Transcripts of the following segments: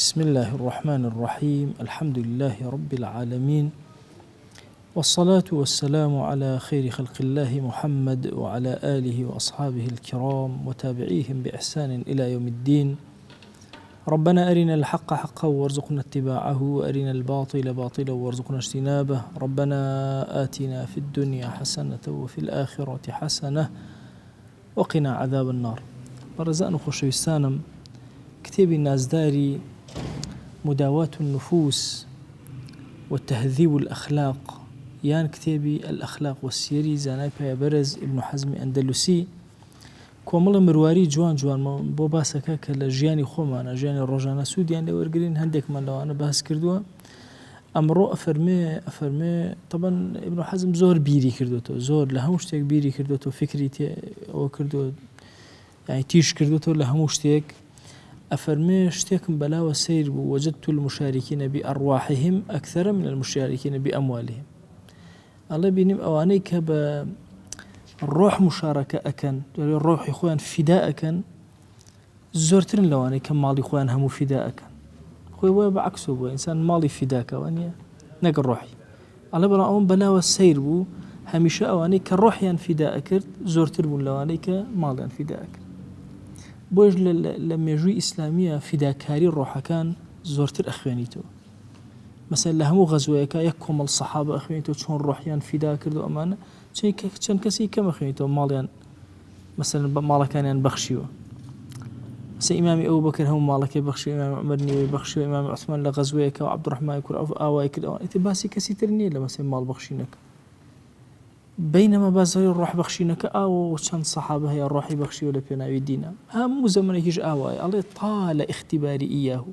بسم اللە الرحمن الرحیم الحمد للە رب العالمین والصلاة والسلام علی خیر خلق اللە محمد وعلی آله وأصحابه الكرام وتابعیهم بإحسان إلی یوم الدین ربنا أرنا الحق حقا وارزقنا اتباعه وأرنا الباطل باطلا وارزقنا اجتنابه ربنا آتنا في الدنيا حسنة وفي الآخرة حسنة وقنا عذاب النار بەڕێزان و خۆشەویستانم کتێبی نازداری مداواة النفوس وتهذیب الاخلاق یان کتێبی الاخلاق والسیری زانای پایەبەرز ابن حزم ئەندەلوسی کۆمەڵە مرواری جوان جوانمان بۆ باسەکە کە لە ژیانی خۆمانە ژیانی ڕۆژانە سوودیان لێ وەرگین هەندێکمان لەوانە باس کردووە ئەمڕۆ ئەفەرمێ ئەفەرمێ تەبەن ابن حەزم زۆر بیری کردوێتەوە زۆر لە هەموو شتێک بیری کردوێتەوە فکری تێ ئەوە کردو یعنی تیش کردوێتەوە لە هەموو شتێک ئەفەرمێ شتێکم بەلاوە سەیر بوو وجدت المشاركين بأرواحهم أكثر من المشاركين بأموالهم ئەڵێ بینیم ئەوانەی کە بە ڕۆح مشارەکە ئەکەن ڕۆحی خۆیان فیدا ئەکەن زۆرترن لەوانەی کە ماڵی خۆیان هەموو فیدا ئەکەن خۆی وایە بە عەکسەوە بووە ئینسان ماڵی فیداکە وە نییە نەک ڕۆحی ئەڵێ بەڵام ئەوم بەلاوە سەیر بوو هەمیشە ئەوانەی کە ڕۆحیان فیدا ئەکرد زۆرتر بوون لەوانەی کە ماڵیان فیدا ئەکرد بۆیش لە مێژووی ئیسلامیە فیداکاری ڕۆحەکان زۆرتر ئەخوێنیتەوە مەسەر لە هەموو غەزوەیەکە یەک کۆمەڵ سەحابە ئەخوێنیتەوە چۆن ڕۆحیان فیدا کرد و ئەمانە چەند کەسی کەم ئەخوێنیتەوە ماڵیان مەسەلەن بە ماڵەکانیان بەخشیوە مەسەلەن ئیمامی ئەبوبەکر هەموو ماڵەکەی بەخشی ئیمامی عومەر نیوەی بەخشیوە ئیمامی عوسمان لە غەزوەیەکە و عەبدوڕەحمانی کوڕ عەوف ئاوای کرد ئەوان ئیتر باسی کەسی تر نییە لە مەسەلەی ماڵ بەخشینەکە بینەما باسی ڕۆح بەخشینەکە ئاوە و چەند سەحابە هەیە ڕۆحی بەخشیوە لە پێناوی دینە هەموو زەمەنێکیش ئاوایە ئەڵێ طال اختباری ایاه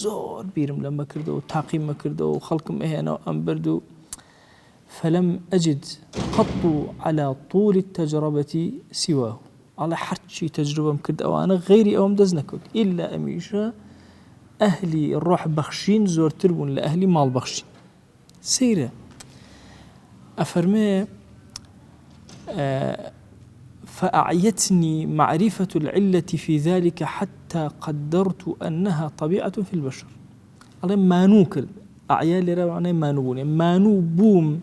زۆر بیرم لەمە کردەوە تاقیمە کردەوە و خەڵکم ئەهێنەوە ئەم برد و فلم اجد قط علی طول التجربە سواه ئەڵێ هەرچی تەجروبەم کرد ئەوانە غەیری ئەوەم دەست نەکەوت ئیلا ئەمیشە ئەهلی ڕۆح بەخشین زۆرتر بوون لە ئەهلی ماڵ بەخشین سەیرە ئەفەرمێ فأعيتني معرفة العلة في ذلك حتى قدرت أنها طبيعة في البشر ئەڵێ مانوو کرد، ئەعیا لێرە مانای مانوو بوون ە، مانوو بووم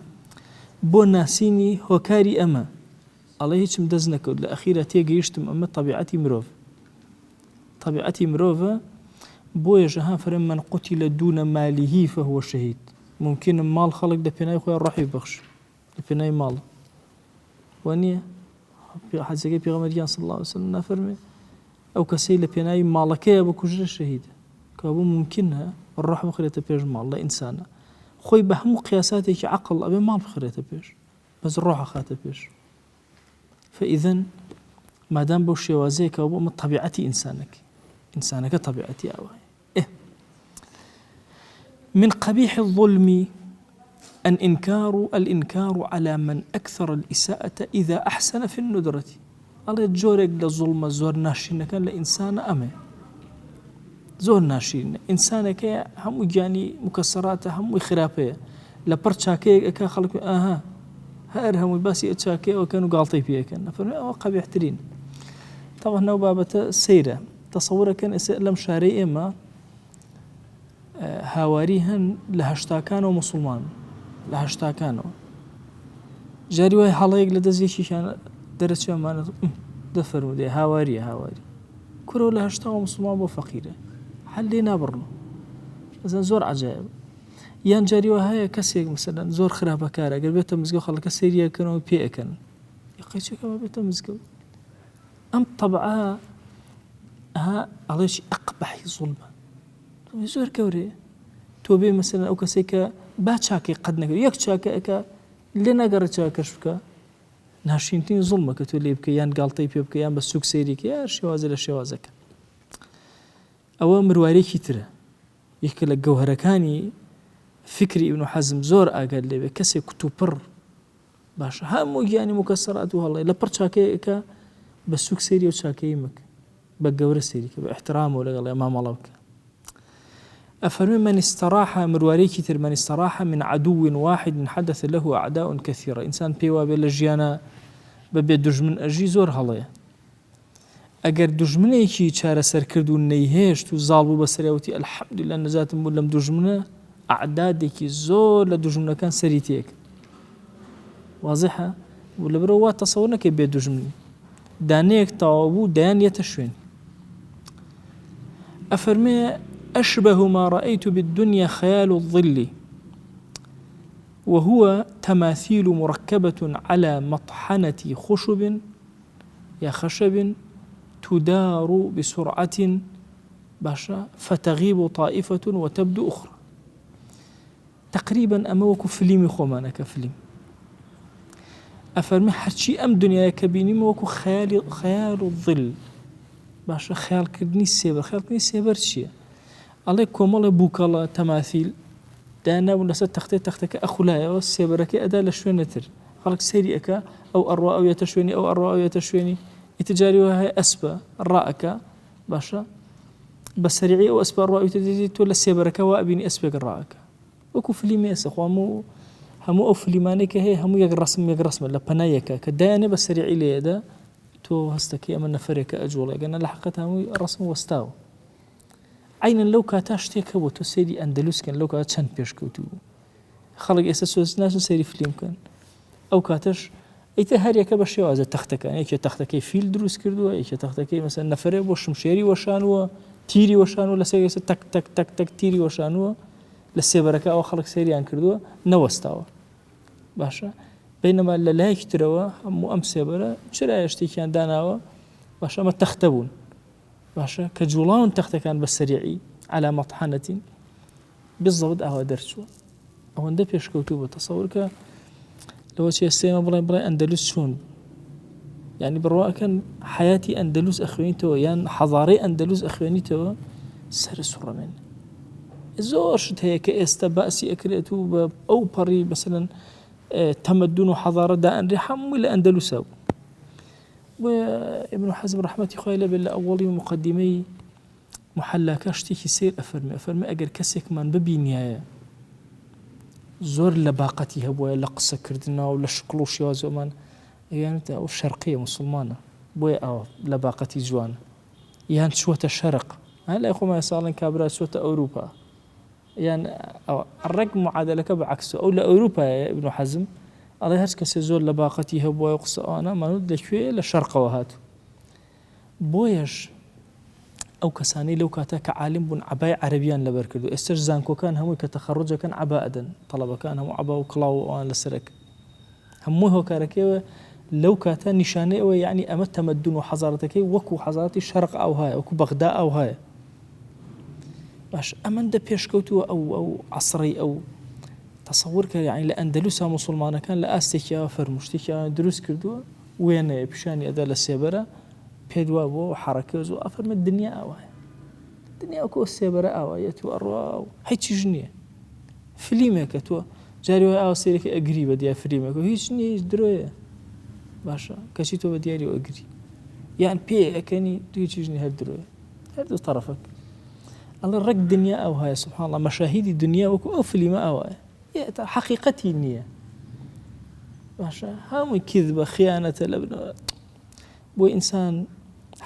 بۆ ناسینی هۆکاری ئەمە، ئەڵێ هیچم دەست نەکەوت، لە ئەخیرا تێگەیشتم ئەمە تەبیعەتی مرۆڤ، تەبیعەتی مرۆڤە، بۆیەش ها فەرمووی من قتل دون ماله فهو شهید، مومکینە ماڵ خەڵک لە پێناوی خۆیان ڕۆحی ببەخشێ لە پێناوی ماڵ، وا نییە؟ حەدیسەکەی پێغەمبەر گیان صلی اللە علیه وسلم نافەرموێ ئەو کەسەی لە پێناوی ماڵەکەیا بکوژرێ شەهیدە. کەوابوو مومکینە ڕۆح بخرێتە پێش ماڵ لە ئینسانا. خۆی بە هەموو قیاساتێکی عەقڵ ئەبێ ماڵ بخرێتە پێش. بەس ڕۆح ئەخاتە پێش. فئیذەن مادام بەو شێوازەیە کەوابوو ئەمە تەبیعەتی ئینسانەکەی. ئینسانەکە تەبیعەتی ئاوایە. ئێ من قبیح الظلم الانکار الانکار علی من اکثر الاساءة اذا احسن فی الندرة ئەڵێ جۆرێک لە زوڵمە زۆر ناشرینەکان لە ئینسانە ئەمەیە زۆر ناشرینە ئینسانەکەیە هەموو گیانی مکەسەراتە هەمووی خراپەیە لە پڕ چاکەیەک ئەک خەڵک ئاها هەر هەمووی باسی ئە چاکەیەوەکەن و گاڵتەی پێەکەن نەفەرمێ ئەوە قەبیحترین تەوە نەو بابەتە سەیرە تەسەورەکەن ئێستا لەم شارەی ئێمە هاواری هەن لە هەشتاکانەوە موسڵمان لە هەشتاکانەوە جاری وای هەڵەیەک لە دەست یەکێکیان دەرەچێ ئەمانە دەفەرموو دێ هاواریە هاواری کورەوە لە هەشتاوە موسڵمان بۆ فەقیرە حەل لێ نابڕن ئەزان زۆر عجایب یان جاری وا هەیە کەسێک مثلەن زۆر خراپەکارە گەر بێتە مزگەوت خەڵکە سەیریەکەنەوە پێ ئەکەن قەیچەکەمە بێتە مزگەوت ئەم تەبعە ها ئەڵێکی ئەقبەحی زوڵمە زۆر گەورەیە تۆ بێ مەسەلەن ئەو کەسێک کە با چاکەی قەت نەکرد یەک چاکە ئەکا لێ ناگەڕێ چاکەش بکە ناشرینترین زوڵمە کە تۆ لێ بکە یان گاڵتەی پێ بکە یان بە سوک سەیری کە یان شێوازە لە شێوازەکە ئەوە مروارێکی ترە یەکە لە گەوهەرەکانی فکری ئیبن حەزم زۆر ئاگات لێبێ کەسێک کوتوپڕ باشە هەموو گیانی مکەسەرات و هەڵەیە لە پڕ چاکەیەکە بە سوک سەیری و چاکەی مەکە بە گەورە سەیری کە بە احترامەوە لەگەڵ مامەڵە بکە ئەفەرمێ من استراح مروارێکی تر من استراح من عدو واحد حدث له اعداء كثيرة ئینسان پێی وابێ لە ژیانە بە بێ دوژمن ئەژی زۆر هەڵەیە. ئەگەر دوژمنێکی چارەسەر کرد و نەیهێشت و زاڵ بوو بەسەریا وتی الحمدللە نەجاتم بوو لەم دوژمنە ئەعدادێکی زۆر لە دوژمنەکان سەری تێک وازحە و لەبەرەوە وا تەسەور نەکەی بێ دوژمنی دانەیەک تەواو بوو دەیان یەتە شوێنی ئەفەرمێ أشبه ما رأيت بالدنيا خيال الظل وهو تماثيل مركبة على مطحنة خشب یا خشب تدار بسرعة باشە فتغیب طائفة وتبدو أخرى تقریبا ئەمە وەکو فلیمی خۆمانە کە فلیم ئەفەرمی هەرچی ئەم دنیاە کە بینیمە وەکو خەیالی خەیال و ظل باشە خەیاڵکردنی سێبەر خەیاڵکردنی سێبەر چییە؟ ئەڵێ کۆمەڵێ بووکەڵە تەماثیل دانابوون لەسەر تەختەی تەختەکە ئەخولایەوە سێبەرەکەی ئەدا لە شوێنە تر خەڵک سەیری ئەکا ئەو ئەڕوا ئەو یەتە شوێنی ئەو ئەڕوا ئەو یەتە شوێنی ئیتر جاری وا هەیە ئەسپە ڕا ئەکا باشە بە سەریعی ئەو ئەسپە ڕوا ئیتر تۆ لە سێبەرەکە وا ئەبینی ئەسپێک ڕا ئەکا وەکو فلیمی ئێستا خۆ هەموو هەموو ئەو فلیمانەی کە هەیە هەموو یەک ڕسم یەک ڕسمە لە پەنای یەکە کە دایانێ بە سەریعی لێدا تۆ هەستەکەی ئەمە نەفرێکە ئەجوڵێ گەنە لە حقەت هەمووی ڕسم وەستاوە عەینەن لەو کاتە شتێک هەبوو تۆ سەیری ئەندەلوس کەن لەو کاتە چەند پێشکەوتوو بوو خەڵک ئێستا سۆز ناچن سەیری فلیم بکەن ئەو کاتەش ئیتر هەریەکە بە شێوازە تەختەکان یەکێ تەختەکەی فیل دروست کردووە یەکێ تەختەکەی مەسەن نەفرێ بۆ شمشێری وەشانووە تیری وەشانوە لەسەر ئێستا تەک تەک تەک تەک تیری وەشانووە لە سێبەرەکە ئەوە خەڵک سەیریان کردووە نەوەستاوە باشە بینەما لە لایەکی ترەوە هەموو ئەم سێبەرە چرایە شتێکیان داناوە باشە ئەمە تەختە بوون باشە کە جوڵاون تەختەکان بە سەریعی علی مطحنە بالضبط ئاوا دەرچووە ئەوەندە پێشکەوتوو بوو تەسەور کە لەوە چێ سێمە بڵێ بڵێ ئەندەلوس چۆن بوو یعنی بڕواکەن حیاتی ئەندەلوس ئەخوێنیتەوە یان حەزارەی ئەندەلوس ئەخوێنیتەوە سەر سوڕەمێن زۆر شت هەیە کە ئێستا باسی ئەکرێت و بە ئەو پەڕی بەسەرەن تەمەدون و حەزارە دائەنرێ هەمووی لە ئەندەلوسە بوو بۆیە ابن حزم ڕەحمەتی خوای لێ بێت لە ئەوەڵی موقەدیمەی محەلاکە شتێکی سەیر ئەفەرمێ ئەفەرمێ ئەگەر کەسێکمان ببینیایە زۆر لە باقەتی هەبووە لە قسەکردنا و لە شکڵ و شێوازۆمان ئەیانتە ئەو شەرقیە مسلمانە بۆیە ئاوا لە باقەتی جوانە یان چووەتە شەرق لای خۆمان ساڵێن کابرا چووەتە ئەوروپا یان ئەوە ڕێک معادەلەکە بە عەکسە ئەو لە ئەوروپایە ابن حەزم ئەڵێ هەرچ کەسێ زۆر لە باقەتی هەبووە و قسە ئەوانە مانوت لە کوێ لە شەرقەوە هاتوو بۆیەش ئەو کەسانەی لەو کاتە کە عالم بوون عەبای عەرەبیان لەبەر کردو ئێستش زانکۆکان هەمووی کە تەخەڕوجەکەن عەبا ئەدەن تەڵەبەکان هەموو عەبا و کڵاو و ئەوان لەسەرەک هەموو هۆکارەکەیەوە لەو کاتە نیشانەی ئەوە یعنی ئەمە تەمەدون و حەزارەتەکەی وەکو حەزارەتی شەرق ئاوهایە وەکو بەغدا ئاوهایە باش ئەمەندە پێشکەوتووە ئەو ئەو عەسڕەی ئەو تەسەور کە یعنی لە ئەندەلوسا موسڵمانەکان لە ئاستێکیەوە فەرموو شتێکیان دروست کردووە وێنەیە پیشانی ئەدا لە سێبەرە پێت وا بووە و حەڕەکەی زۆر ئەفەرمێ دنیا ئاوایە دنیا وەکو سێبەرە ئاوایەت و ئەڕوا و هیچیش نییە فلیمێکە تۆ جاری وای ئاوا سەیرەکەی ئەگری بە دیار فلیمێک و هیچ نییە هیچ درۆیە باشە کەچی تۆ بە دیاری و ئەگری یان پێ ئەکەنی هیچیش نییە هەر درۆیە هەردوو تەڕەفەک ئەڵێ ڕێک دنیا ئەوهایە سبحان الله مەشاهیدی دنیا وەکو ئەو فلیمە ئاوایە حەقیقەتی نییە باشە هەمووی کذبە خیانەتە لە بنەوە بۆ ئینسان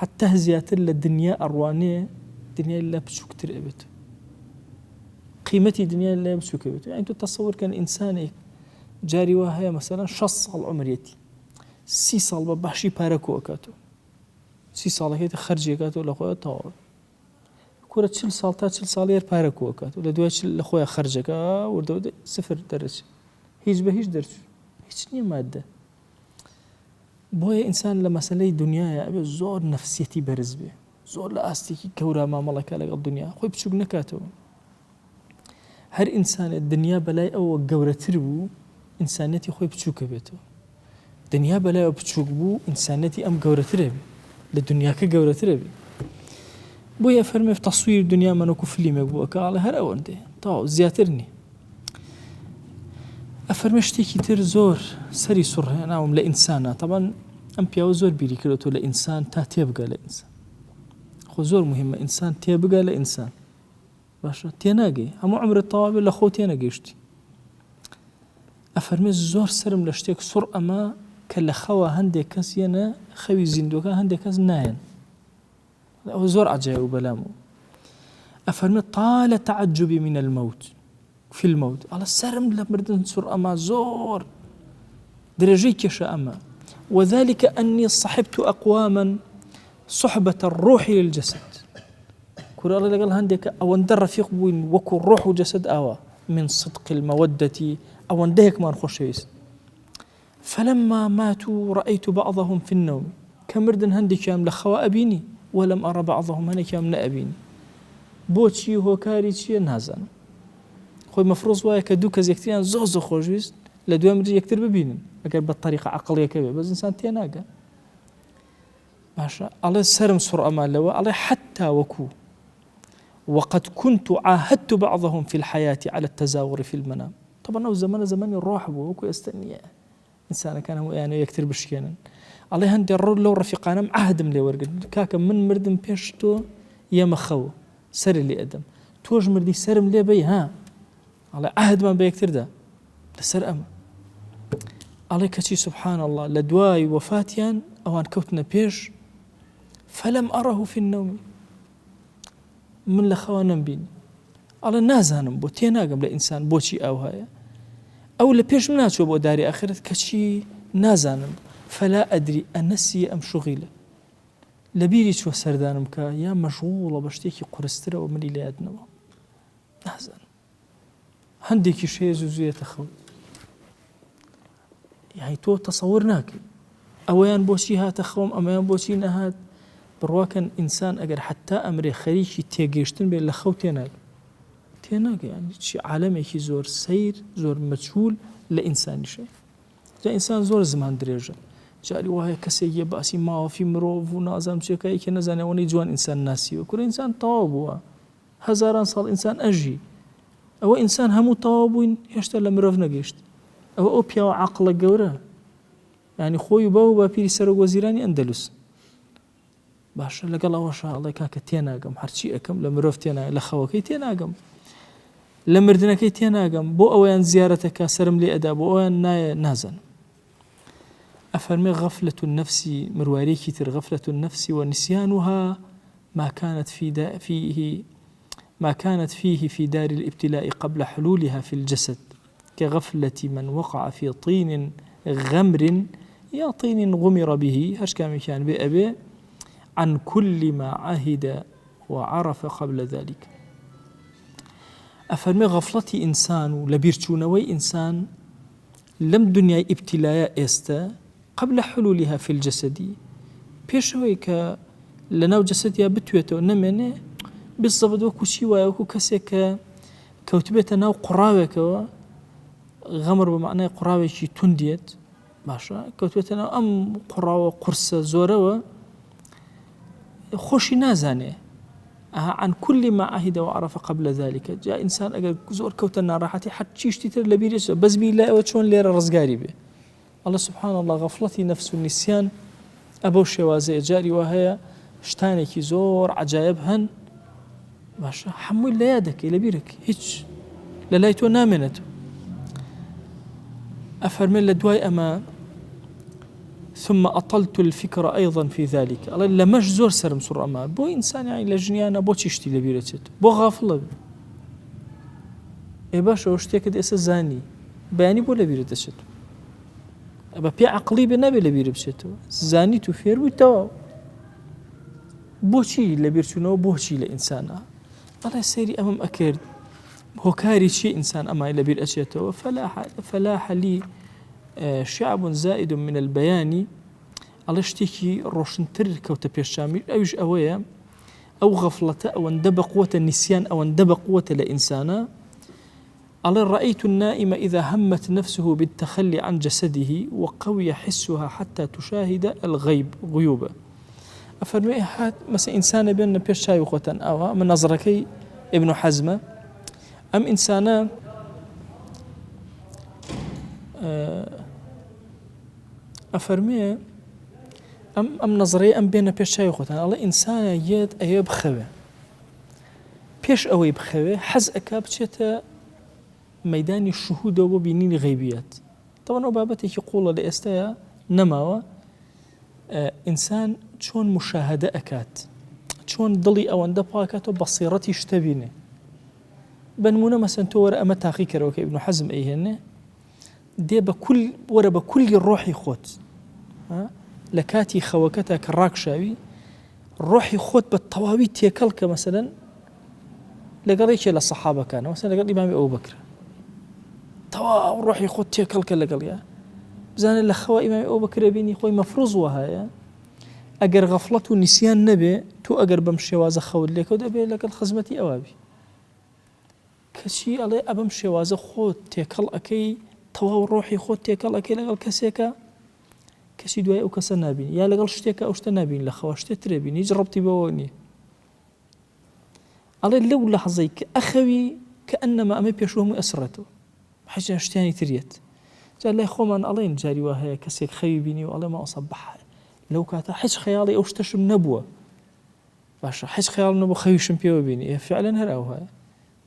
حتا زیاتر لە دنیا ئەڕوانێ دنیای لە بچووکتر ئەبێت قیمەتی دنیا لە بچووکە بێت یعنی تۆ تەسەور کەن ئینسانێک جاری وا هەیە مەسەلەن 60 ساڵ عمرێتی سی ساڵ بە باشی پارە کۆکاتەوە سی ساڵەکەی تر خەرجی ئەکاتەوە لە خۆیا تەواو کورە چل ساڵ تا چل ساڵ یەر پارە کۆ ئەکات و لە دوای چل لە خۆیا خەرجەکە وردە وردە سفر دەرەچێ هیچ بە هیچ دەرچوو هیچ نییە مادە بۆیە ئینسان لە مەسلەی دنیاە ئەبێ زۆر نەفسیەتی بەرز بێ زۆر لە ئاستێکی گەورە مامەڵەکە لەگەڵ دنیا خۆی بچوک نەکاتەوە هەر ئینسانێ دنیا بەلای ئەوە گەورەتر بوو ئینسانەتی خۆی بچووکە بێتەوە دنیا بەلایەوە بچووک بوو ئینسانیەتی ئەم گەورەترە بێ لە دنیاکە گەورەترە بێ بۆیە فەرمێ تەسویر دنیا من وەکو فلیمێک بووە کە ئاڵێ هەر ئەوەندەیە تەواو زیاتر نییە ئەفەرمێ شتێکی تر زۆر سەری سوڕهێناوم لە ئینسانە تەبەن ئەم پیاوە زۆر بیری کردێتەوە لە ئینسان تا تێبگە لە ئینسان خۆ زۆر مهمە ئینسان تێبگە لە ئینسان باشە تێناگەی هەموو عمرت تەواو بێت لە خۆ تێنەگەیشتی ئەفەرمێ زۆر سەرم لە شتێک سوڕ ئەمە کە لە خەوە هەندێک کەس یەنە خەوی زیندوەکان هەندێک کەس نایەن. ئەوە زۆر عەجایب و بەلام و ئەفەرمێ طال تعجبی من الموت فی الموت ئەڵە سەرم لە مردن سوڕ ئەما زۆر درێژەی کێشە ئەمە وذلك أني صحبت أقواما صحبة الروح للجسد کورە ئەڵێ لەگەڵ هەندێک ئەوەندە ڕەفیق بووین وەکو ڕۆح و جەسەد ئاوا من صدق المودة ئەوەندە یەکمان خۆشەویست فلما ماتوا رأیت بعضهم فی النوم کە مردن هەندێکیانم لە خەوا ئەبینی ولم أر بعضهم هەنێکیانم نەئەبینی بۆچی هۆکاری چییە نازانم خۆی مەفروض وایە کە دوو کەس یەکتریان زۆر زۆر خۆشویست لە دوای مردن یەکتر ببینن ئەگەر بە تەریقە عەقڵیەکە بێ بەس ئینسان تێناگە باشە ئەڵێ سەرم سوڕ ئەما لەوە ئەڵێ حتا وەکو وقد كنت عاهدت بعضهم في الحياة على التزاور في المنام طبعا ئەو زەمەنە زەمەنی ڕۆح بوو وەکو ئێستا نییە ئینسانەکان هەموو ئەیانەوێ یەکتر بشکێنن ئەڵێ هەندێ ڕۆ لەو ڕەفیقانەم عەهدم لێ وەرگرت کاکە من مردم پێش تۆ یەمە خەو سەر لێ ئەدەم تۆش مردی سەرم لێ بەی ها ئەڵێ عەهدمان بە یەکتردا لەسەر ئەمە ئەڵێ کەچی سبحان الله لە دوای وەفاتیان ئەوان کەوتنە پێش فلم أره في النوم من لە خەوا نەمبینی ئەڵێ نازانم بۆ تێناگەم لە ئینسان بۆچی ئاوهایە ئەو لە پێش من ناچوە بۆ داری ئاخرەت کەچی نازانم فلا أدري أنسي أم شغل لە بیری چوە سەردانم بکا یا مەشغوڵە بە شتێکی قورسترەوە منی لە یاد نەما نازانم هەندێکیش هەیە زوو زوو یەتە خەو یعنی تۆ تەسەور ناکەی ئەوەیان بۆچی هاتە خەوم ئەمەیان بۆچی نەهات بڕواکەن ئینسان ئەگەر حتا ئەمرێ خەریکی تێگەیشتن بێت لە خەو تێناگە تێناگە ینی چی عالەمێکی زۆر سەیر زۆر مەچول لە ئینسانیشەیە جا ئینسان زۆر زمان درێژە جاری وایە کەسێک یە باسی مافی مرۆڤ و نازانم چێکە یەکێ نەزانێ ئەوەنەی جوان ئینسان ناسیوە کورە ئینسان تەواو بووە هەزاران ساڵ ئینسان ئەژی ئەوە ئینسان هەموو تەواو بووین هێشتا لە مرۆڤ نەگەیشت ئەوە ئەو پیاوە عەقڵە گەورە یعنی خۆی و باو و باپیری سەرۆک وەزیرانی ئەندەلوس باشە لەگەڵ ئەوەشا ئەڵێ کاکە تێناگەم هەرچی ئەکەم لە مرۆڤ تێنا لە خەوەکەی تێناگەم لە مردنەکەی تێناگەم بۆ ئەویان زیارەتەکە سرم لێ ئەدا بۆ ئەویان نایە نازانم ئەفەرمێ غفلة النفس مروارێکی تر غفلة النفس ونسيانها ما كانت في فيه ما كانت فيه في دار الابتلاء قبل حلولها في الجسد كغفلة من وقع في طين غمر یا طین غمر به هەر کامێکیان بێ ئەبێ عن كل ما عهد وعرف قبل ذلك ئەفەرمێ غەفڵەتی ئینسان و لەبیرچوونەوەی ئینسان لەم دنیای ئیبتیلایە ئێستە قبل حلولها في الجسد پێشەوەی کە لەناو جەسەدیا بتوێتەوە نەمێنێ بالضبط وەکو چی وایە وەکو کەسێک کە کەوتبێتە ناو قوڕاوێکەوە غەمر بە مەعنای قوڕاوێکی توند دێت باشە کەوتوێتە ناو ئەم قوڕاوە قورسە زۆرەوە خۆشی نازانێ عن كل ما عهد وعرف قبل ذلك جا ئینسان ئەگەر زۆر کەوتە ناڕەحەتی حەت چیشتی تر لە بیرێت بەس بیر لای ئەوە چۆن لێرە ڕزگاری بێ ئەڵێ سبحان اللە غەفڵەتی نەفس و نیسیان ئەبەو شێوازەیە جاری وا هەیە شتانێکی زۆر عجایب هەن باشە هەمووی لە یادەکەی لە بیرەکەی هیچ لە لای تۆ نامێنێت ئەفەرمێ لە دوای ئەمە ثم أطلت الفكر أيضا في ذلك ئەڵێ لەمەش زۆر سەرم سوڕ ئەما بۆ ئینسان یانی لە ژنیانە بۆچی شتی لە بیرەچێت بۆ غافڵە ئێ باشەوە شتێکت ئێستا زانی بەیانی بۆ لەبیرت دەچێت بە پێ عقلی بێ نابێ لەبیرت بچێتەوە زانیت و فێر بووی تەواو بۆچی لەبیرچوونەوە بۆچی لە ئینسانە ئەڵێ سەیری ئەمەم ئەکرد هۆکاری چی ئینسان ئەمای لەبیر ئەچێتەوە فلاح لي شعب زائد من البيان ئەڵێ شتێکی ڕۆشنتر کەوتە پێشچامی ئەویش ئەوەیە ئەو غەفڵەتە ئەوەندە بەقوەتە نیسیان ئەوەندە بەقوەتە لە ئینسانە ئەڵێ رأیت النائم اذا همت نفسه بالتخلی عن جسده وقوی حسها حتی تشاهد الغیب غیوبە ئەفەرموێ هات مەسە ئینسانە بێنە پێش چاوی خۆتان ئاوا من نەزڕەکەی ابن حەزمە ئەم ئینسانە ئەفەرمێ ئەم ئەم نەزڕەی ئەم بێنە پێش چاوی خۆتان ئەڵێ ئینسانە یەت ئەیە بخەوێ پێش ئەوەی بخەوێ حەز ئەکا بچێتە مەیدانی شهودەوە بۆ بینینی غەیبیات تەوان ئەو بابەتێکی قوڵە لە ئێستایا نەماوە ئینسان چۆن مشاهدە ئەکات. چۆن دڵی ئەوەندە پاکە تۆ بەسیڕەتی شتە بینێ بەنمونە مەسەن تۆ وەرە ئەمە تاقی کەرەوە کە ئیبن حەزم ئەیهێنێ دێ بە کول وەرە بە کولی ڕۆحی خۆت لە کاتی خەوەکەتا کە ڕاکشاوی ڕۆحی خۆت بە تەواوی تێکەڵ کە مەسەلەن لەگەڵ یەکێ لە سەحابەکان مەسەلەن لەگەڵ ئیمامی ئەو بەکرە تەواو ڕۆحی خۆت تێکەڵ کە لەگەڵیا بزانە لە خەوە ئیمامی ئەو بەکرە بینی خۆی مەفروز وەهایە ئەگەر غەفڵەت و نیسیان نەبێ تۆ ئەگەر بەم شێوازە خەوت لێکەوت ئەبێ لەگەڵ خزمەتی ئەوابی کەچی ئەڵێ ئەبەم شێوازە خۆت تێکەڵ ئەکەی تەواو ڕۆحی خۆت تێکەڵ ئەکەی لەگەڵ کەسێکە کەسی دوای ئەو کەسە نابینی یا لەگەڵ شتێکە ئەو شتە نابین لە خەوە شتێ ترێ بینی هیچ ڕەبتی بەوە نییە ئەڵێ لەو لەحزەی کە ئەخەوی کە ئەنەما ئەمەی پێشوو هەمووی ئەسڕێتەوە حەجیان شتیانی تریەت جا لای خۆمان ئەڵێن جاری وا هەیە کەسێک خەوی بینی و ئەڵێ مامۆستا بەح لەو کاتە هیچ خەیاڵی ئەو شتەشم نەبووە باشە هیچ خەیاڵم نەبوو خەویشم پێوە بینی ئێ فعلەن هەر ئەوهایە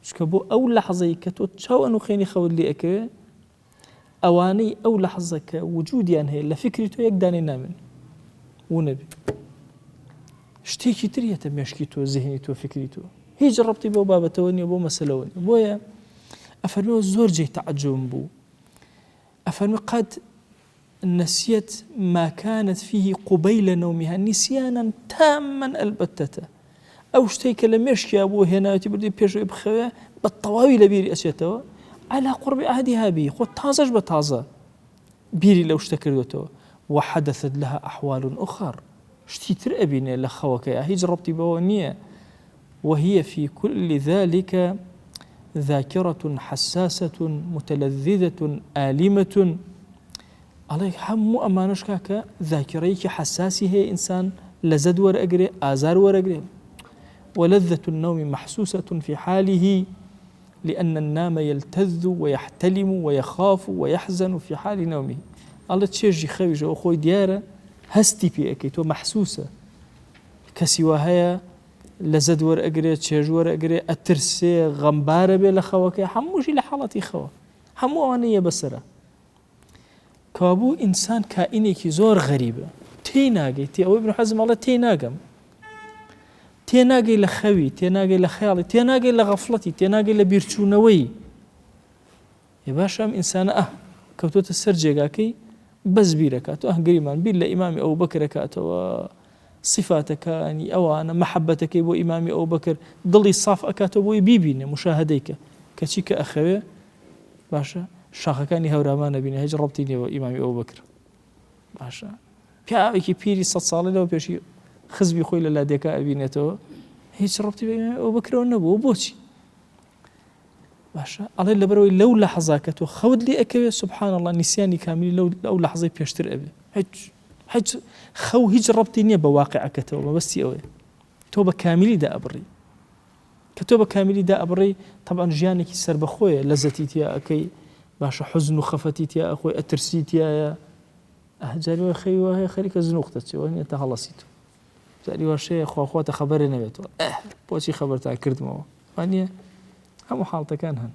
چونکە بۆ ئەو لەحزەی کە تۆ چاو ئەنوخێنی خەوت لێ ئەکەوێ ئەوانەی ئەو لەحزە کە وجودیان هەیە لە فکری تۆ یەک دانەی نامێن و نەبی شتێکی تر یەتە مێشکی تۆ زهنی تۆ فکری تۆ هیچ ڕەبتی بەو بابەتەوە نییە بۆ مەسەلەوە نیە بۆیە ئەفەرمێ زۆر جێی تەعجوبم بوو ئەفەرمێ قەت نسیت ما كانت فيه قبيل نومها نسيانا تاما البتة ئەو شتەی کە لە مێشکیا بوو هێناوێتی بردی پێشەوەی بخەوێ بە تەواوی لە بیری ئەچێتەوە على قرب عهدها به خۆ تازەش بە تازە بیری لەو شتە کردوێتەوە وحدثت لها أحوال أخر شتی تر ئەبینێ لە خەوەکەیا هیچ ڕەبتی بەوە نییە وهي في كل ذلك ذاکرة حساسة متلذذة آلمة ئەڵێ هەموو ئەمانەش کاکە ذاکرەیەکی حەساسی هەیە ئینسان لەزەت وەرئەگرێ ئازار وەرەگرێ ولذة النوم محسوسة في حاله لأن النام يلتذ ويحتلم ويخاف ويحزن في حال نومه ئەڵێ چێژی خەویش ئەوە خۆی دیارە هەستی پێ ئەکەی تۆ مەحسوسە کەسی وا هەیە لەزەت وەرئەگرێ چێژ وەرئەگرێ ئەترسێ غەمبارە بێ لە خەوەکەی هەمووشی لە حاڵەتی خەوە هەموو ئەوانە یە بەسەرە کەوابوو ئینسان کائینێکی زۆر غەریبە تێی ناگەی تێ ئەوەی ابن حەزم ئەڵێ تێی ناگەم تێناگەی لە خەوی تێناگەی لە خەیاڵی تێناگەی لە غەفڵەتی تێناگەی لە بیرچوونەوەی ێ باشە ئەم ئینسانە ئه کەوتۆتە سەر جێگاکەی بەس بیرەکات ئه گریمان بیر لە ئیمامی ئەو بەکرەکاتەوە سیفاتەکانی ئەوانە مەحەبەتەکەی بۆ ئیمامی ئەو بەکر دڵی ساف ئەکاتەوە بۆی بیبینێ مشاهدەی کە کەچی کە ئەخەوێ باشە شاخەکانی هەورامان نەبینێ هیچ ڕەبتی نییە بە ئیمامی ئەو بەکر باشە پیاوێکی پیری سە ساڵی لەوە پێشی خزمی خۆی لە لادێکا ئەبینێتەوە هیچ ڕەبتی بە ئیمامی ئەو بەکرەوە نەبوو بۆچی باشە ئەڵێ لەبەرەوەی لەو لەحزا کە تۆ خەوت لێ ئەکەوێ سبحان الله نیسیانی کاملی لەو ئەو لەحزەی پێشتر ئەبێ هیچ هیچ خەو هیچ ڕەبتی نییە بە واقعەکەتەوە مەبەستی ئەوەیە تۆ بە کاملی دائەبڕی کە تۆ بە کاملی دائەبڕی طبعا ژیانێکی سربەخۆیە لەزەتی تیا ئەەکەی باشە حزن و خەفەتی تیا ئەخۆی ئەترسی تایە جاری وای خەوی وا هەیە خەریکە زنوقتە چێوە نیە تا هەڵەسیت جاری واشەیە خواخواتە خەبەرێ نەبێتەوە ئه بۆچی خەبەرتان کردمەوە وانە هەموو حاڵتەکان هەن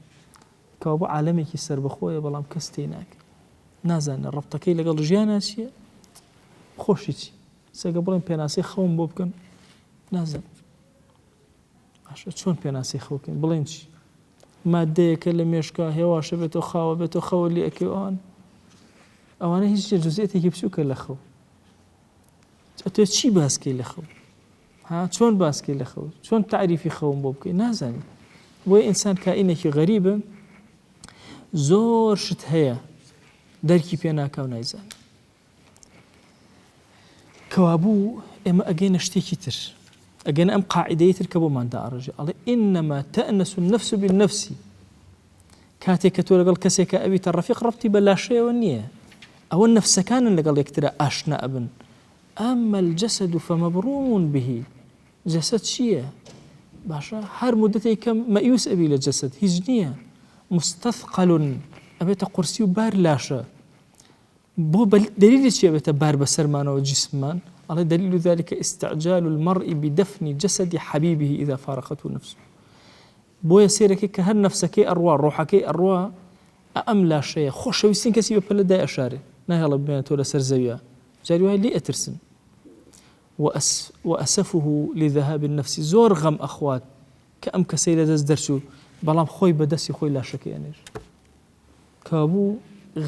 کەوابوو عالەمێکی سەربەخۆیە بەڵام کەس تێی ناگە نازانێ ڕەبتەکەی لەگەڵ ژیانا چییە خۆشی چی سەگە بڵێن پێناسەی خەوم بۆ بکەن نازانم باشە چۆن پێناسەی خەو بکەین بڵێن چی مادەیەکە لە مێشکا هێواشە بێتەوە خاوە بێتەوە خەوە لێ ئەکەی ئەوان ئەوانە هیچ جزئیەتێکی بچووکە لە خەو ئەتۆ چی باسکەی لە خەو ها چۆن باسکەی لە خەو چۆن تەعریفی خەوم بۆ بکەی نازانی بۆیە ئینسان کائینێکی غەریبە زۆر شت هەیە دەرکی پێ ناکا و نایزانێ کەوابوو ئێمە ئەگەینە شتێکی تر ئەگەن ئەم قاعدەی تر کە بۆمان داڕژێ ئەڵێ ئینەما تەنس النفس بالنفس کاتێک کە تۆ لەگەڵ کەسێکە ئەویتە ڕەفیق ڕەبتی بە لاشەیەوە نییە ئەوە نەفسەکانن لەگەڵ یەکترە ئاشنا ئەبن اما الجسد فمبروم به جەسەد چییە؟ باشە هەر مدەتێک کەم مەئیوس ئەبی لە جەسەد هیچ نییە مستثقل ئەبێتە قورسی و بار لاشە بۆ دلیلی چی ئەبێتە بار بەسەرمانەوە جسممان ئەڵێ دلیل ذلك استعجال المرء بدفن جسد حبيبه إذا فارقته نفسه بۆیە سێرەکەی کە هەر نەفسەکەی ئەڕوا ڕۆحەکەی ئەڕوا ئەم لاشەیە خۆشەویستین کەسی بە پەلە دای ئەشارێ ناهێڵە بمێنێتەوە لەسەر زەویە جاری وای لێ ئەترسن. وأسفه لذهاب النفس زۆر غەم ئەخوات کە ئەم کەسەی لە دەست دەرچوو بەڵام خۆی بە دەستی خۆی لاشەکەی ئەنێژێ. کەوابوو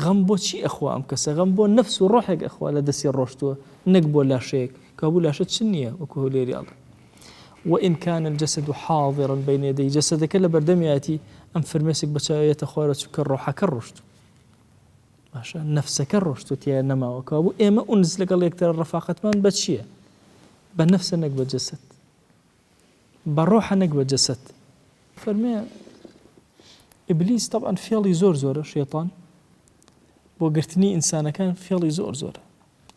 غەم بۆ چی ئەخوا ئەم کەسە؟ غەم بۆ نەفس و ڕۆحێک ئەخوا لە دەستی ڕۆشتووە نەک بۆ لاشەیەک. کەوابوو لاشە چ نییە وەکو هەولێری ئەڵێ. وإن كان الجسد حاضرا بين يديه جەسەدەکە لە بەردەمیایەتی ئەم فرمێسک بە چاوی یەتە خوارەوە چونکە ڕۆحەکە ڕۆشتوو. باشە نەفسەکە ڕۆشتوو تیا نەماوە. کەوابوو ئێمە ئونس لەگەڵ یەکترا ڕەفاقەتمان بە چییە؟ بە نەفسە نەک بە جەسەد. بە ڕۆحە نەک بە جەسەد. فەرمێ ئیبلیس تەبعەن فێڵی زۆر زۆرە شەیتان بۆ گرتنی ئینسانەکان فێڵی زۆر زۆرە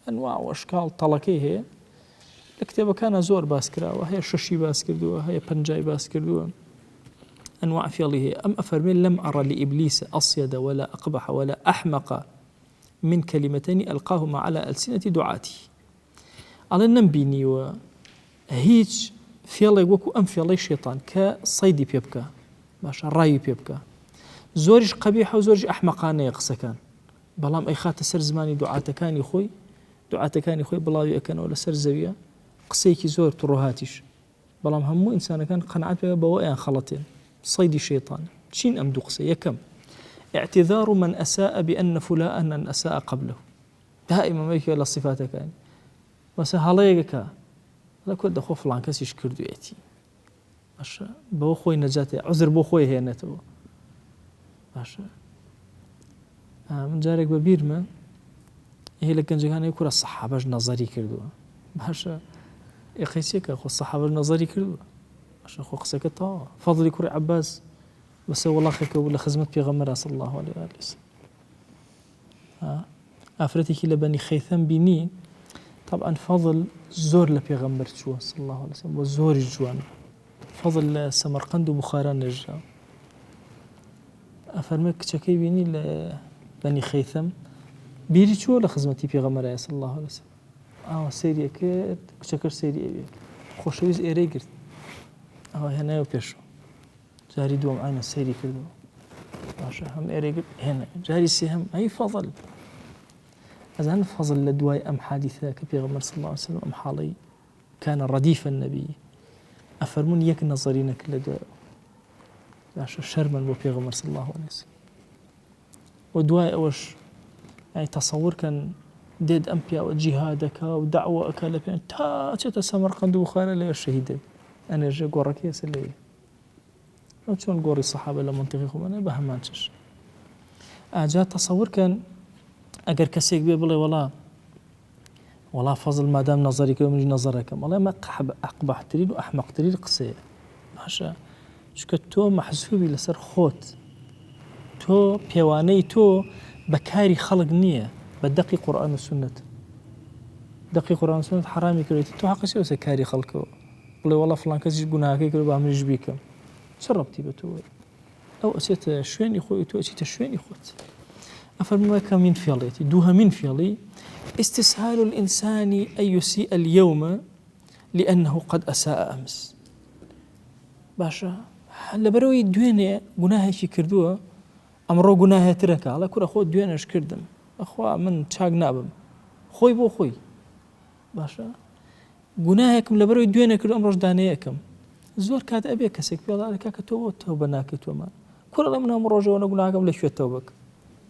ئەنواع و ئەشکاڵ تەڵەکەی هەیە لە کتێبەکانە زۆر باس کراوە هەیە شەشی باس کردووە هەیە پەنجای باس کردووە ئەنواع فێڵی هەیە ئەم ئەفەرمێ لەم ئەڕە لئیبلیس أصيد ولا أقبح ولا أحمق من كلمتين ألقاهما على ألسنة دعاته ئەڵێ نەمبینیوە هیچ فێڵێک وەکو ئەم فێڵەی شێتان کە سەیدی پێ بکە باشە ڕاوی پێ بکە زۆریش قەبیحە و زۆریش ئەحمەقانەیە قسەکان بەڵام ئەیخاتە سەر زمانی دوعاتەکانی خۆی دوعاتەکانی خۆی بڵاوی ئەکەنەوە لەسەر زەویە قسەیەکی زۆر تڕۆهاتیش بەڵام هەموو ئینسانەکان قەناعەت پێ بەوە ئەیان خەڵەتێن صيدی شەیطان چین ئەم دوو قسە یەکەم اعتذار من أساء بأن فلانا أساء قبله دائما یەکێ لە سیفاتەکانی مەسە هەڵەیەک ئەکا ئەڵێ کورە دەخۆ فڵان کەسیش کردوێتی باشە بەوە خۆی نەجاتێ عوزر بۆ خۆی هێنێتەوە باشە من جارێک بە بیرمە هی لە گەنجەکانی کورە سەحابەش نەزەری کردووە باشە ئێقەیچێکە خۆ سەحابەش نەزەری کردووە باشە خۆ قسەکە تەواوە فەضلی کوڕی عەباس بەسە وڵاخێکە بوو لە خزمەت پێغەمبەر صلی الله علیه و آله وسلم ئافرەتێکی لە بەنی خەیثەم بینی طبعا فەضل زۆر لە پێغەمبەر چووە صلی الله علیه وسلم و زۆریش جوان فەضل لە سەمەرقەند و بخارا نێژرا ئەفەرمێ کچەکەی بینی لە بەنی خەیثەم بیری چووە لە خزمەتی پێغەمبەرای صلی الله علیه وسلم ئاوا سەیری کرد کچەکەش سەیری ئەوێ خۆشەویست ئێرەی گرت ئەوە هێنایەوە پێشەوە جاری دووەم ئاینە سەیری کردەوە باشە هەم ئێرەی گرت هێنا جاری سێهەم ئەی فەضل ئەزان فەضل لە دوای ئەم حادیثە کە پێغەمبەر صلی الله علیه وسلم ئەم حاڵەی كان رديف النبي ئەفەرموون یەک نەزەری نەکرد لە دوای باشە شەرمن بۆ پێغەمبەر صلی الله علیه وسلم و دوای ئەوەش یانی تەسەور کەن دێت ئەم پیاوە جیهادەکا و دەعوە ئەکا لە پێ تا چێتە سەمەرقەند و بخارە لەوێ شەهید دەبێت ئەنێژێ گۆڕەکەی ئێستا لەوێ ئەو چۆن گۆڕی سەحابە لە مەنتیقی خۆمانە بە هەمان چش ئاجا تەسەور کەن ئەگەر کەسێک بێ بڵێ وەڵا وەڵا فەزل مادام نەزەری کرد منیش نەزەرەکەم ئەڵێ ئەمە ئەقبەحترین و ئەحمەقترین قسەیە باشە چونکە تۆ مەحسوبی لەسەر خۆت تۆ پێوانەی تۆ بە کاری خەڵک نییە بە دەقی قورئان و سوننەت دەقی قورئان و سوننەت حەرامی کردێتی تۆ حەقی چیە لەسەر کاری خەڵکەوە بڵێ وەڵا فڵان کەسیش گوناهەکەی کرد با منیش بیکەم چ ڕەبتی بە تۆ ئەو ئەچێتە شوێنی خۆی و تۆ ئەچیتە شوێنی خۆت. ئەفەرموو یەکەمین فێڵێتی، دووهەمین فێڵی، استسهال الإنسان أن يسيء اليوم لأنه قد أساء أمس. باشە لەبەرەوەی دوێنێ گوناهێکی کردووە ئەمڕۆ گوناهێترەکە ئەڵێ کورە خۆ دوێنێش کردم ئەخوا من چاک نابم خۆی بۆ خۆی باشە گوناهێکم لەبەرەوەی دوێنێ کرد ئەمڕۆش دانەیەکم زۆر کات ئەبێ کەسێک پێ ئەڵێ کاکە تۆ بۆ تەوبە ناکەی تۆمان کوڕە ئەڵێ من هەموو ڕۆژێ وەنە گوناهەکەم لە کوێ تەوبە بکەم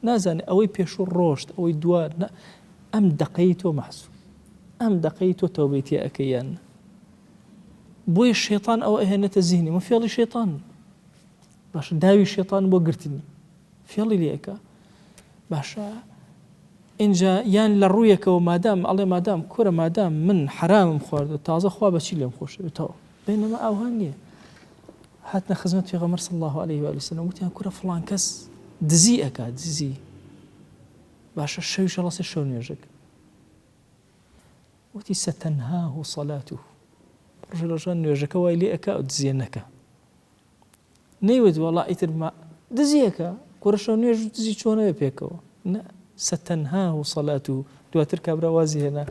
نازانێ ئەوەی پێشوو ڕۆشت ئەوەی دوا نا ئەم دەقەی تۆ مەحسوب ئەم دەقەی تۆ تەوبەی تێ ئەکەی یان نا بۆیە شەیتان ئەوە ئەهێنێتە زیهنی مە فێڵی شەیتان باشە داوی شەیتان بۆ گرتنی فێڵی لێ ئەکا باشە ئینجا یان لە ڕوویەکەوە مادام ئەڵێ مادام کورە مادام من حەرامم خواردوە تازە خوا بەچی لێم خۆشە بێ تەواو بەینەما ئاوها نییە هاتنە خزمەت پێغەمبەر صلی الله علیه و آله وسلم وتیان کورە فڵان کەس دزی ئەکا دزی باشە شەوی شەڵەسێ شەو نوێژەک وتی ستنهاه صلاته ڕۆژە لە ڕۆژان نوێژەکە وای لێ ئەکا و دزیە نەکا نەیوت وەڵا ئیتر ما دزیەکە کورە شەو نوێژ و دزی چۆنەوە پێکەوە نا ستنهاه صلاته دواتر کابرا وازی هێنا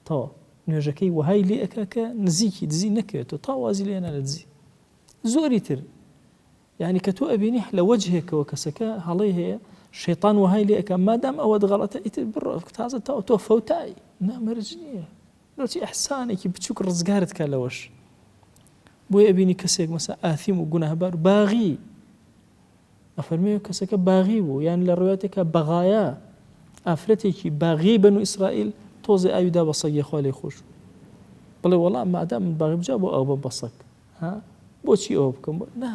تەواو نوێژەکەی وەهای لێ ئەکا کە نزیکی دزی نەکەوێتەوە تا وازی لێ هێنا لە دزی زۆری تر یعنی کە تۆ ئەبینی لە وەجهێکەوە کەسەکە هەڵەی هەیە شەیطان وەهای لێ ئەکا مادام ئەوەت غەڵەتە ئیتر بڕۆ تازە تا تۆ فەوتای نا مەرج نییە. لۆچی ئیحسانێکی بچوک ڕزگارت کا لەوەش. بۆیە ئەبینی کەسێک مەسا ئاثیم و گوناهبار و باغی ئەفەرموێ کەسەکە باغی بوو یان لە ڕواتێکە بەغایە ئافرەتێکی باغیەی بەنو ئیسرائیل تۆزێ ئاوی دا بە سەگی خوا لێ خۆش بڵێ وەڵا مادام من باغی بجا بۆ ئاو بە بەسەگ ها بۆچی ئەوە بکەم نا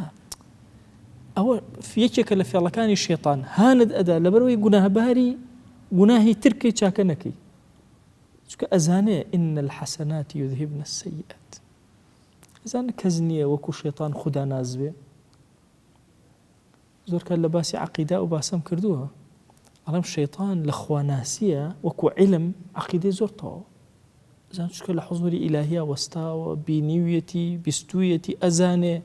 ئەوە یەکێکە لە فێڵەکانی شێتان هانت ئەدا لەبەرەوەی گوناهباری گوناهی ترکەی چاکە نەکەی چونکە ئەزانێ ان الحسنات یذهبن السیئات ئەزانێ کەس نییە وەکو شێتان خودا ناز بێ. زۆر کات لە باسی عەقیدە ئەو باسەم کردووە ئەڵێم شەیتان لە خواناسیە وەکو عیلم عەقیدەی زۆر تەواوە ئەزان چونکە لە حزوری ئیلاهیا وەستاوە بینیویەتی بیستویەتی ئەزانێ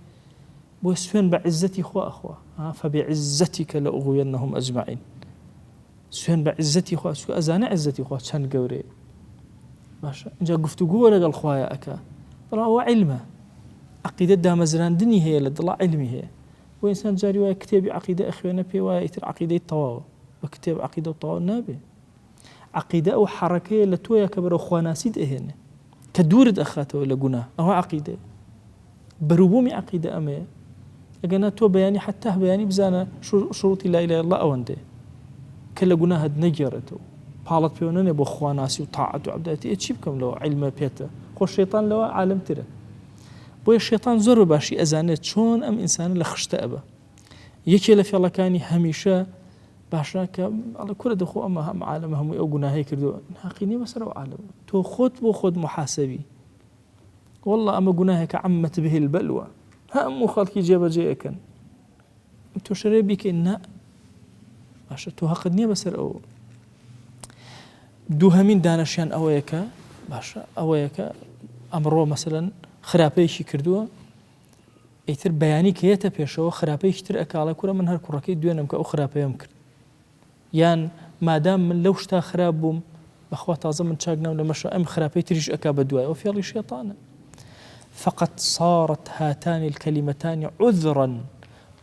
بۆ سوێن بە عیزەتی خوا ئەخوا فبعزتك لأغوينهم أجمعين سوێن بە عیزەتی خوا چونکە ئەزانێ عیزەتی خوا چەند گەورەیە باشە اینجا گفتوگۆ لەگەڵ خوایە ئەکا بەڵام ئەوە عیلمە عقیدە دامەزراندنی هەیە لە دڵا عیلمی هەیە بۆ ئینسان جاری وایە کتێبی عقیدە ئەخوێنە پێ وایە ئیتر عقیدەی تەواوە بە کتێب عقیدە و تەواو نابێ عقیدە ئەو حەڕەکەیە لە تۆیە کە بەرەو خواناسیت ئەهێنێ کە دوورت ئەخاتەوە لە گوناه ئەوە عقیدەیە بەروبوومی عەقیدە ئەمەیە ئەگەنا تۆ بەیانی حەتا بەیانی بزانە شروطی لا اله الا الله ئەوەندەیە کە لە گوناهت نەگێڕێتەوە پاڵت پێوە نەنێ بۆ خواناسی و تاعەت و عەبدایەتی ئێ چی بکەم لەوە عیلمە پێتە خۆ شەیتان لەوە عالمترە بۆیە شەیتان زۆر بە باشی ئەزانێت چۆن ئەم ئینسانە لە خشتە ئەبە یەکێ لە فێڵەکانی هەمیشە باشە کە ئەڵێ کورە دەخۆ ئەمە هەم عالەمە هەمووی ئەو گوناهەی کردو حەقی نییە بەسەر ئەو عالەمە تۆ خۆت بۆ خۆت محاسبی واللە ئەمە گوناهێکە عمت به البلوە هەموو خەڵکی جێبەجێ ئەکەن تۆ شەرێ بیکەی نا باشە تۆ هەقت نییە بەسەر ئەو دووهەمین دانەشیان ئەوەیە کە باشە ئەوەیە کە ئەمڕۆ مەسەلەن خراپەیەکی کردووە ئیتر بەیانی کە یەتە پێشەوە خراپەیەکی تر ئەکاڵێ کورە من هەر کوڕەکەی دوێنم کە ئەو خراپەیەم کرد یان مادام من لەو شتا خراپ بووم بەخوا تازە من چاک نام لەمەشا ئەم خراپەی تریش ئەکا بەدوای ئەوە فێڵی شێتانە فقد صارت هاتان الكلمتان عذرا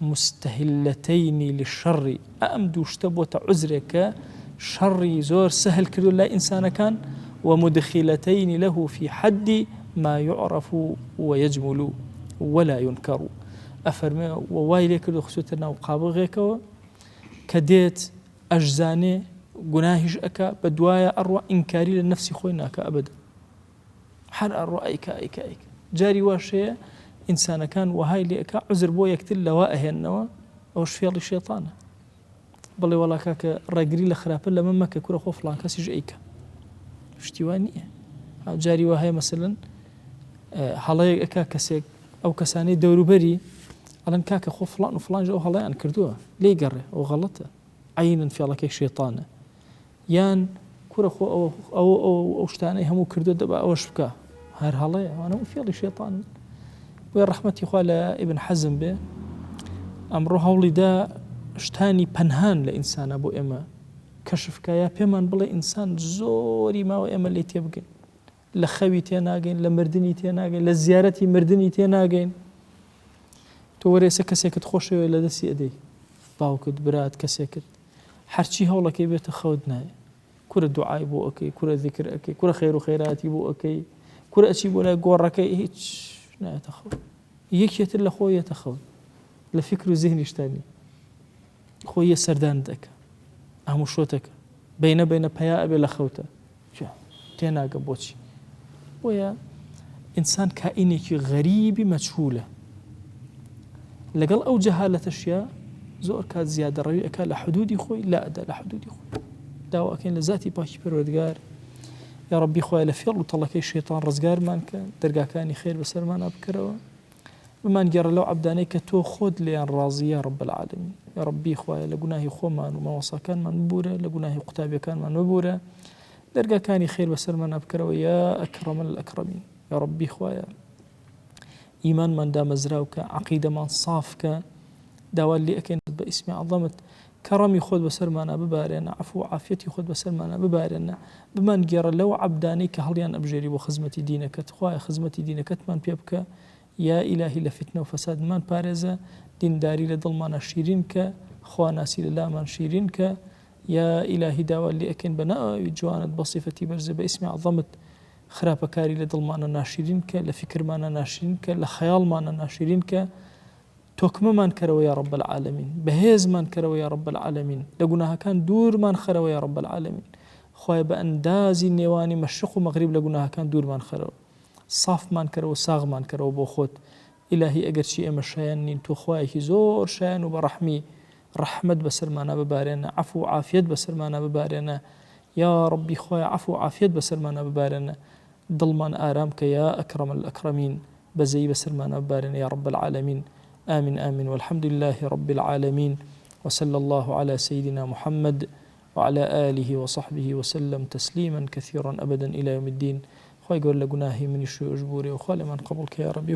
مستهلتين للشر ئەم دوو شتە بۆتە عذرێک کە شەڕی زۆر سەهل کردو لای ئینسانەکان ومدخلتين له في حد ما يعرف ويجمل ولا ينكر ئەفەرمێ وای لێ کردو خستوتە ناو قابغێکەوە کە دێت ئەشزانێ گوناهیش ئەکا بە دوایا ئەڕوا ئینکاری لە نەفسی خۆی ناکا ئەبەدەن هەر ئەڕوا ئەیکا ئەیکا ئەیکا جاری واش هەیە ئینسانەکان وەهای لێ ئەکا عوزر بۆ یەکتر لەوە ئەهێننەوە ئەوش فێڵی شێتانە بڵێ وەڵا کاکە ڕێگری لە خراپە لەمە مەکە کورە خۆ فڵان کەسیش ئەیکا شتی وا نییە جاری وا هەیە مەسەلەن هەڵەیەک ئەکا کەسێک ئەو کەسانەی دەوروبەری ئەڵێن کاکە خۆ فڵان و فڵانش ئەو هەڵەیان کردووە لێی گەڕێ ئەو غەڵەتە عەینەن فێڵەکەی شێتانە یان کورە خۆ ئەو ئەو ئەو ئەو شتانەی هەموو کردووە دەبا ئەوەش بکە هەر هەڵەیە ئەوانە هەموو فێڵی شێتان بۆیە ڕەحمەتی خوا لە ئیبن حەزم بێ ئەمڕۆ هەوڵی دا شتانی پەنهان لە ئینسانە بۆ ئێمە کەشف کا یا پێمان بڵێ ئینسان زۆری ماوە ئێمە لێی تێبگەین لە خەوی تێناگەین لە مردنی تێناگەین لە زیارەتی مردنی تێناگەین تۆ وەرە ئێستا کەسێکت خۆشەوێ لە دەستی ئەدەی باوکت برات کەسێکت هەرچی هەوڵەکەی بێتە خەوت نایە کورە دوعای بۆ ئەەکەی کورە ذیکر ئەەکەی کورە خێر و خێراتی بۆ ئەەکەی کورە ئەچی بۆ لای گۆڕەکەی هیچ نایەتە خەو یەکێتر لە خۆ یەتە خەوت لە فکر و زیهنیشتانی خۆی یە سەردانت ئەکا ئەهموو شۆتەکە بەینە بەینە پەیا ئەبێ لە خەوتە تێناگەم بۆچی بۆیە ئینسان کائینێکی غەریبی مەجهولە لەگەڵ ئەو جەهالەتەشیا زۆر کات زیادەڕەوی ئەکا لە حدودی خۆی لا ئەدا لە حدودی خۆی داوا ئەکەین لە زاتی پاکی پەروەردگار یا ڕەبی خوایە لە فێڵ و تەڵەکەی شەیتان ڕزگارمان کە دەرگاکانی خێر بەسەرمانا بکەرەوە بمانگێڕە لەو عەبدانەی کە تۆ خۆت لێیان ڕازی یا رب العالمین یا ربی خوایە لە گوناهی خۆمان و مامۆستاکانمان ببورە لە گوناهی قوتابیەکانمان ببورە دەرگاکانی خێر بەسەرمانا بکەرەوە یا اکرم الاکرمین یا ربی خوایە ئیمانمان دامەزراو کە عەقیدەمان ساف کە داوا لێ ئەکەین بە ئیسمی عەظەمت کەڕەمی خۆت بەسەرمانا ببارێنە عەفو و عافیەتی خۆت بەسەرمانا ببارێنە بمانگێڕە لەو عەبدانەی کە هەڵیان ئەبژێری بۆ خزمەتی دینەکەت خوایە خزمەتی دینەکەتمان پێ بکە یا ئیلاهی لە فیتنە و فەسادمان پارێزە دینداری لە دڵمانا شیرین کە خواناسی لە لامان شیرین کە یا ئیلاهی داوات لێ ئەکەین بە ناوی جوانت بە سیفەتی بەرزت بە ئیسمی عەظەمت. خراپەکاری لە دڵمانە ناشیرین کە، لە فیکرمانە ناشرین کە، لە خەیاڵمانە ناشرین کە، تۆکمەمان کەرەوە یا رب العالمین، بەهێزمان کەرەوە یا رب العالمین، لە گوناهەکان دوورمان خەرەوە یا رب العالمین، خوایە بە ئەندازی نێوانی مەشرق و مەغریب لە گوناهەکان دوورمان خەرەوە، سافمان کەرەوە ساغمان کەرەوە بۆ خۆت، ئیلاهی ئەگەرچی ئێمە شایەن نین تۆ خوایەکی زۆر شایەن و بەڕەحمی، ڕەحمەت بەسەرمانا ببارێنە، عەفو و عافیەت بەسەرمانا ببارێنە، یاڕەبی خوایە عەفو و عافیەت بەسەرمانا ببارێنە، دڵمان ئارام کە یا اکرم الاکرمین، بەزەیی بەسەرمانا ببارێنە یا رب العالمین، آمین آمین والحمد للە رب العالمین وصلی اللە علی سیدنا محمد وعلی آله وصحبه وسلم تسلیما کثیرا ابدا الی یوم الدین، خوای گەورە لە گوناهی منیش و ئێوەش ببورێ و خوا لێمان قبوڵ کە یاڕەبی.